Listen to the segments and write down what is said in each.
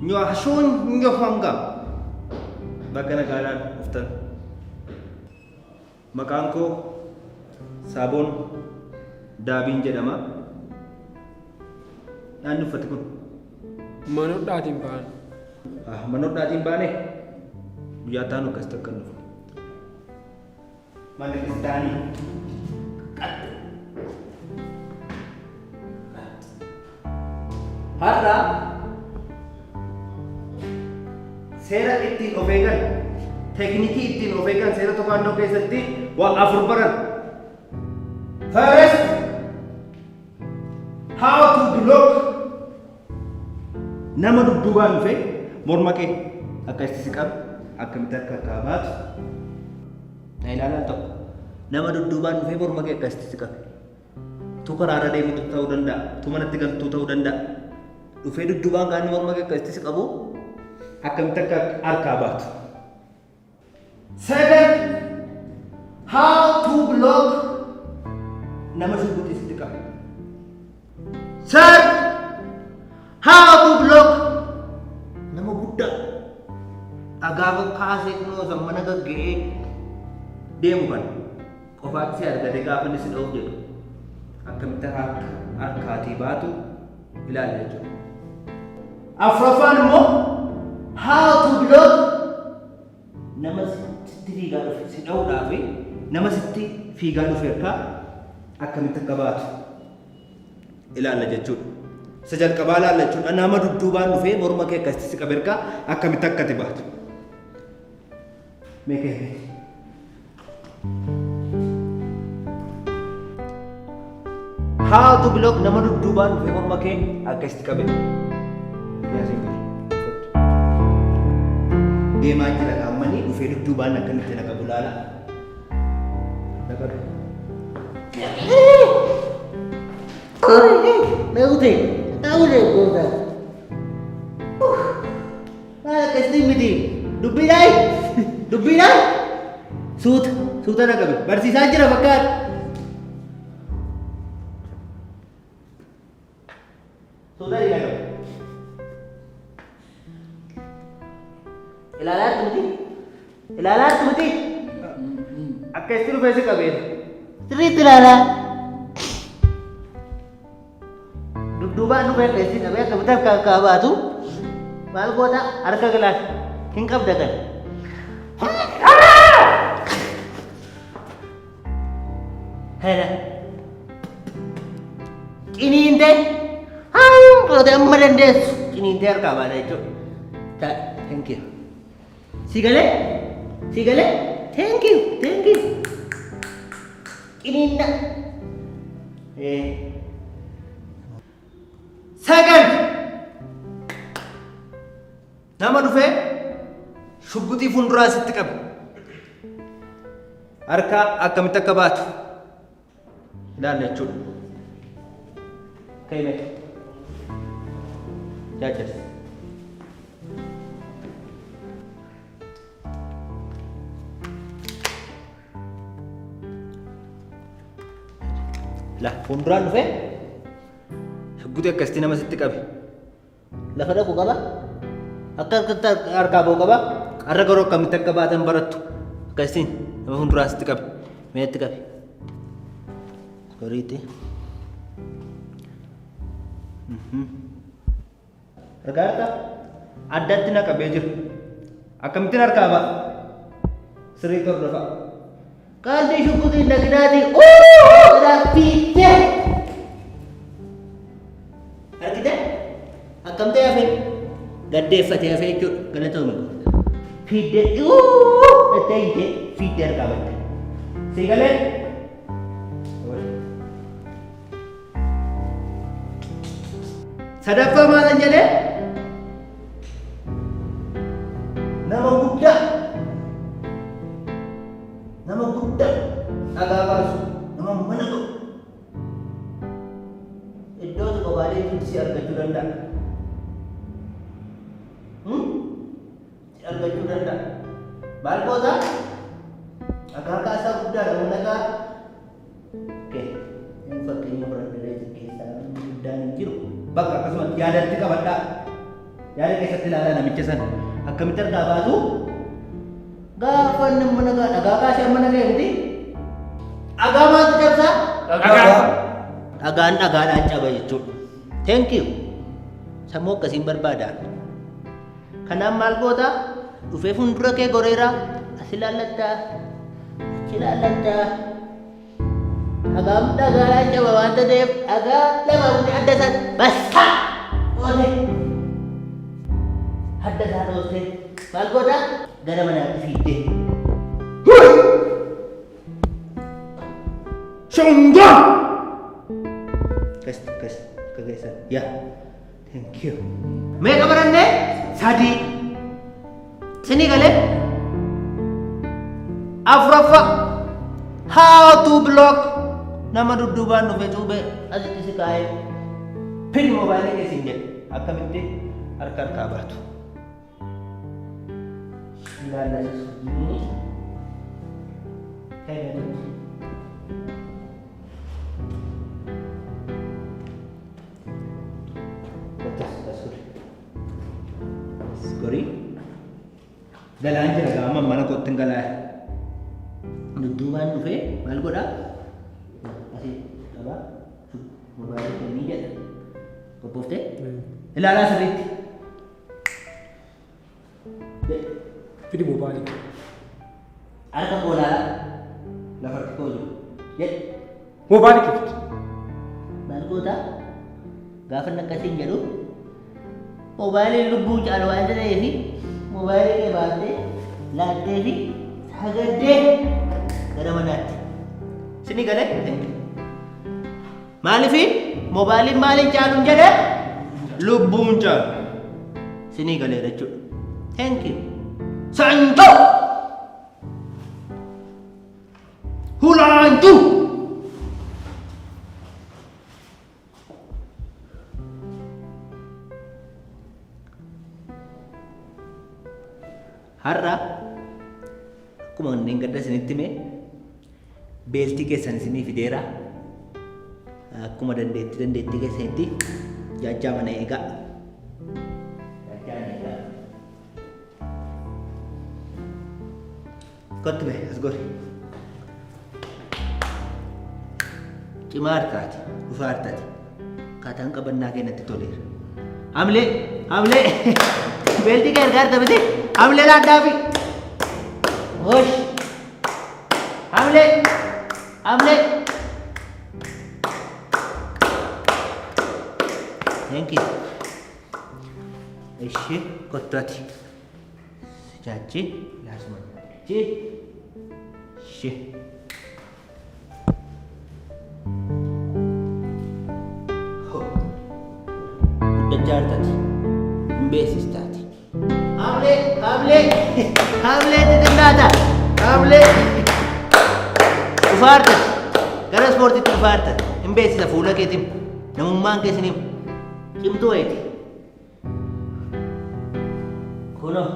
Nyaashuun nyohanga. Bakka nagaadhaan dhuftan. Maqaan koo Saaboon Daabiin jedhama. Naanni uffati kun. Manodhaatiin ba'an. Ah, manodhaatiin baane guyyaa taanu akkas takka hin dhufne. Mana kiristaanii. Har'a seera ittiin of eegan, teeknikii ittiin of eegan seera tokaandoo keessatti waa afur baran. First, how to block nama dudduubaan dhufe morma kee akka itti si qabu akkamitti akka harkaa baatu na ilaalaa tokko nama dudduubaan dhufee morma kee akka itti si qabe. Tu karaarra deemutu ta'uu danda'a. Tu manatti galtuu ta'uu danda'a. Dhufee dudduubaan gaanni morma kee akkasitti si qabu akkamitti akka harkaa baatu. Second, how to block nama shugguxii sitti qabu. Third, how to block nama guddaa dhagaa kaasee kunoo san mana gagga'ee deemu kana. Qofaatti si argate gaafa inni si dha'uuf jedhu akkamitti akka harkaatii baatu ilaalla jechuudha. Afuraffaan immoo how to block nama sitti fiigaa dhufe si dha'uudhaaf nama sitti fiigaa dhufe harkaa akkamitti akka baatu ilaalla jechuudha. Isa jalqabaa ilaalla jechuudha. Nama dudduubaan dhufee morma kee akkasitti si qabe harkaa akkamitti akka ati baatu. Mee kee mee. How to block nama dudduubaan dhufee morma kee akkasitti qabe. Yaasiin gadi. Deemaa jira qaammanii dhufee dudduubaan akkamitti na qabu laala. Na qabe. Na kute. Na kute goota. Maal akkasitti miti? Dubbiidhaay? Dubbiidhaay? Suuta, suuta na qabe. Barsiisaan jira fakkaata. Suuta na qabe. Ilaalaa jirtu miti? Ilaalaa jirtu miti? Akka itti dhufee si qabeera. Sirriitti ilaalaa. Dudduubaan dhufee akka isin qabee akka bitaa akka baatu maal goota harka galaas hin qabda kan. Hela. Ciniintee haala amma dandeessu ciniintee harkaa baata jechuudha. Thank you. Si galee? Si galee? Thank you, thank you. Qiniinna. Second. Nama dhufee shugguxii fuulduraa sitti qabe. Harka akkamitti akka baatu ilaalla jechuudha. Ka'ime. Jaajjas. La fuulduraan dhufee shugguxii akkasitti nama sitti qabe. Lafa dhaqu qaba. Akka harkatti harkaa ba'u qaba. Har'a garuu akkamitti akka baatan barattu. Akkasiin nama fuulduraa sitti qabe. Meetti qabe. Horiitti. Argaa jirtaa? Addatti na qabee jira. Akkamittiin harkaa ba'a? Sirriitti hordofaa. Qaaldii shugguxiin dhaqinaatii jedhaa fiittee. Argite? Akkam ta'e hafe? Gaddeeffatee hafe jechuudha. Galatoomi. Fiiddee jettee hiitee fiiddee harkaa batte. Sii galee? Sadaffaa maalan jedhee? Nama guddaa. Nama guddaa dhagaa baasu. Nama mana ga'u. Iddoo tokko baadiyyaatti si argachuu danda'a. Si argachuu danda'a. Maal goota? Dhagaa kaasaa guddaadha mana gaa. Okay. Inni fakkeenya fudhadhee keessaa namni guddaan hin jiru. Bakka akkasumatti yaadatti qabadhaa. Yaada keessatti ilaalaa namicha sana akkamitti argaa baatu gaafa inni mana dhagaa kaasee mana ga'e miti. Dhagaa maaltu cabsaa? Dhagaa. Dhagaan dhagaadhaan caba jechuudha. Thank you. Sammuu akkasiin barbaada. Kanaaf maal goota? Dhufee fuuldura kee goreera. As ilaallattaa. Achi ilaallattaa. Dhagaan dhagaadhaan caba waanta ta'eef dhagaa lama buute adda isaa bassa goote. Adda isaa dhoostee maal goota? Gara manaatti fiigdee. Shongaa! Kas kas akka keessan yaa. Thank you. Meeqa barannee? Sadii. Sinii galee? Afuraffaa. How to block nama dudduubaan dhufe cuubee asitti si kaa'ee pin moobaayilii kee siin jedhe akkamitti harka harkaa baatu. Ilaalla sassuunii. Fayyadamuuti. Kottas as gori. As gori. Galaan jira gaama mana kootti hin galaa. Dudduubaan dhufee maal godhaa? Asii qabaa. Mobaayilii kennii jedha. Qophooftee? Ilaalaa sirriitti. Fidi mobaayilii. Harka koo ilaalaa. Lafa harki koo jiru. Jedhe. Mobaayilii kee fidi. Maal goota? Gaafa inni akkasiin jedhu moobaayiliin lubbuu caalu waan ta'eef moobaayilii kee baattee laattee fi sagaddee gara manaatti. Sini galee? Maaliif moobaayiliin maaliin caalu hin jedhe? Lubbuun caalu. Sinii galeera jechuudha. Thank you. Sanjoo! Hulaanjuu! Har'a akkuma kanneen gadda isinitti hime beeltii keessan isinii fideera. Akkuma dandeettii dandeettii keessanitti jaajjaa mana eegaa. Jaajjaa mana eegaa. Kottu mee as gori. Cimaa harkaati, dhufaa harkaati. Akkaataan qabannaa kee natti toleera. Hamlee, hamlee, beeltii kee argaa jirta miti? Hamlee laadhaafi. Hosh. Hamlee, hamlee. Thank you. Ishi kottu ati. Sichaachi laasuma jaachi. Ishi. Guddachaa jirtati. Hin beeksistaati. Haamlee, haamlee, haamlee xixinnaata. Haamlee. Dhufaa jirtati. Gara ispoortiitti dhufaa jirtati. Hin beeksisa fuula keetiin. Namummaan keessaniif cimtuu wayiiti. Kunoo.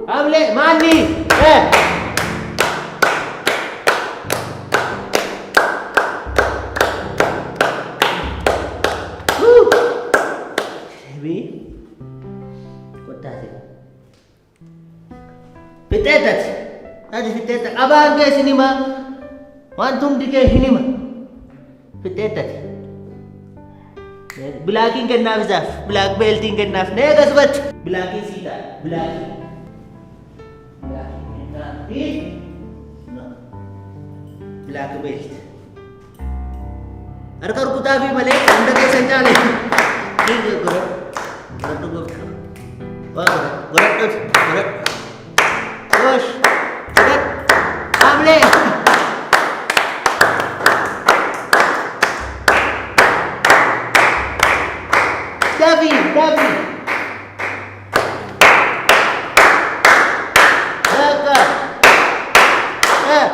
Haamlee maalli? Eh. Deebii. Qottaase. Fixeetati. Ati fixeetta. Qabaan kee sin hima. Wanti hundi kee hin hima. Fixeetati. Bilaakiin kennaaf isaaf. Bilaak beeltiin kennaaf. Neega subatti. Bilaakiin sii ta'a. Bilaakii. Bilaakiin kennaafi. No. Bilaak beelt. Harka rukutaa fi malee hunda keessan caale. Godhadhu. Godhadhu gooftaa. Waa godhadhu. Godhadhu. Godhadhu. Gosh. Godhadhu. Haamlee. Dafi. Dafi. Bakka. Eh.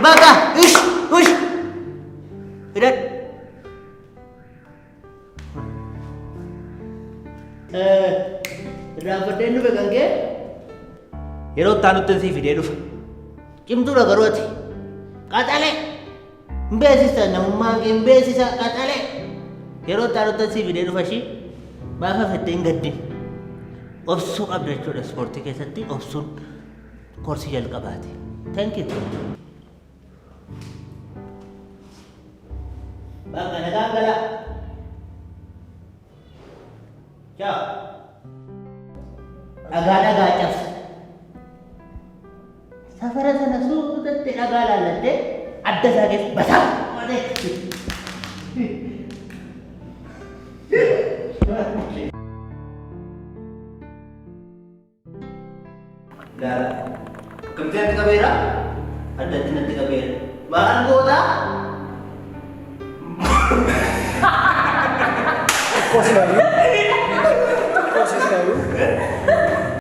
Bakka. Ish. Ush. Hidhadhu. Irraanfadheen dhufe kan kee yeroo itti aanutti sii fidee dhufa. Cimtuudha garuu ati. Qaxalee. Hin beeksisa namummaan kee hin beeksisa qaxalee. Yeroo itti aanutti sii fidee dhufa ishii maaf hafettee hin gaddin. Obsuu qabda jechuudha ispoortii keessatti obsuun koorsii jalqabaati. Thank you. Bakka nagaan galaa. Ciao. Dhagaa dhagaa cabsa. Safara sana suutatti dhagaa laallattee adda isaa keessa basaa godhee. Gaara. Akkamitti natti qabeera? Addatti natti qabeera. Maal goota? Qosilaayyuu. Qosilaayyuu.